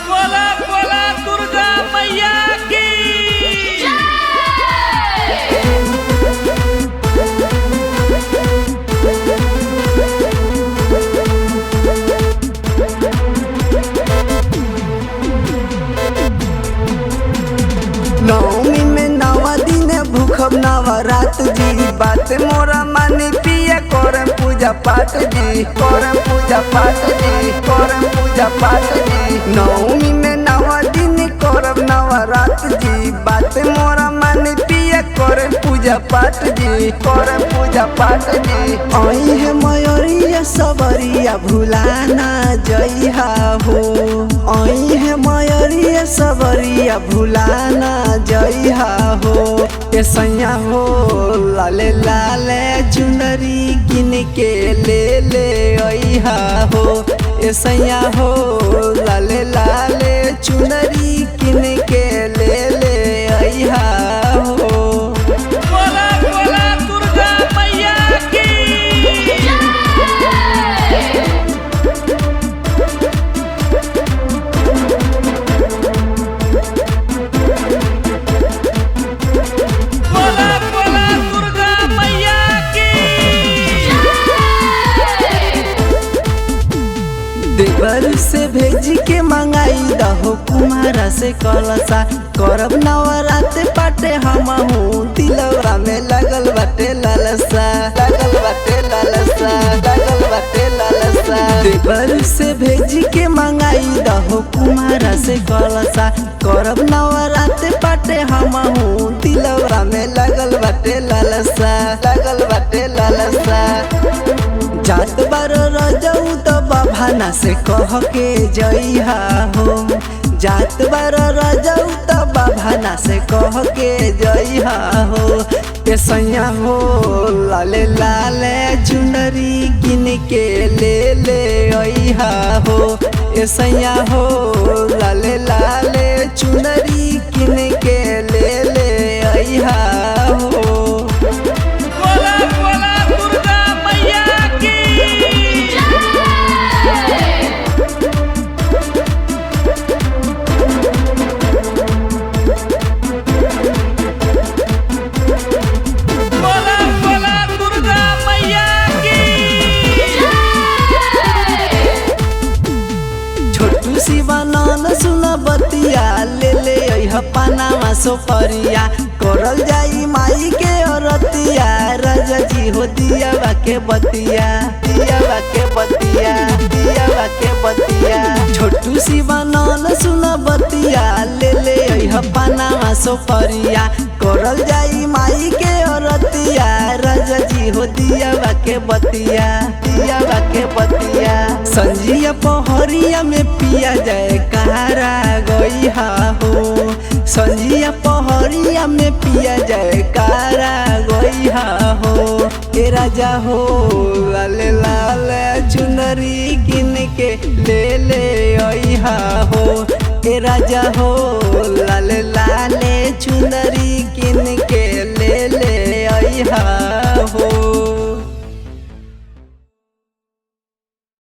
बोला बोला दुर्गा मैया की। नवमी में नवा दिन भूखब नवरात जी, बात मोरा मानी पिया करम पूजा पाठ जी, करम पूजा पाठ जी, करम पूजा पाठ जी। नवमी में नवा दिन करब नवरात जी, बात मोरा मानी पिया करम पूजा पाठ जी, करम पूजा पाठ जी। आई है मयूरिया सबरिया भुलाना जइहा हो, आई है मयूरिया सबरिया भुलाना जइहा हो। ए सैया हो लाले लाले चुनरी किन के ले ले अइहा हो, ए सैया हो लाले लाले चुनरी किन के ले ले अइहा हो। बोला बोला दुर्गा मैया की। बोला बोला दुर्गा मैया की। देवर से भेज के मंगाई दहो कुमारा से कलसा, करब नवरात पाटे हमहू दिलवा में लगल बाटे लालसा, लगल बाटे लालसा, लगल बाटे लालसा। देवर से भेज के मंगाई दहो कुमारा से कलसा, करब नवरात पाटे हमहू दिलवा में लगल बाटे लालसा, लगल बाटे लालसा। जात बार रजऊ त बभाना से कह के जइहा हो, जात बार रजऊ त बभाना से कह के जइहा हो। ए सैया हो लाले लाले चुनरी किन के ले ले अइहा हो, ए सैया हो लाले लाले चुनरी किन के ले ले अइहा हो। बोला बोला दुर्गा मैया की। बोला बोला दुर्गा मैया की। छोटू शिवानंद सुन बतिया ले ले अइह पनामा सोपरिया, करल जाई माई के अरतिया, राजा जी हो दिया बाके बतिया, दिया बाके बतिया, दिया बाके बतिया। छोटू शिवानंद सुन बतिया ले ले अइह पनामा सोपरिया, करल जाई माई के अरतिया, राजा जी हो दिया बाके बतिया, दिया बाके बतिया। संजिया पहरिया में पिया जाए कारा गइहा हो, संजिया पहरिया में पिया जाए कारा गइहा हो। ए राजा हो लाले लाले चुनरी किन के ले ले अइहा हो, ए राजा हो लाले लाले चुनरी किन के ले ले अइहा।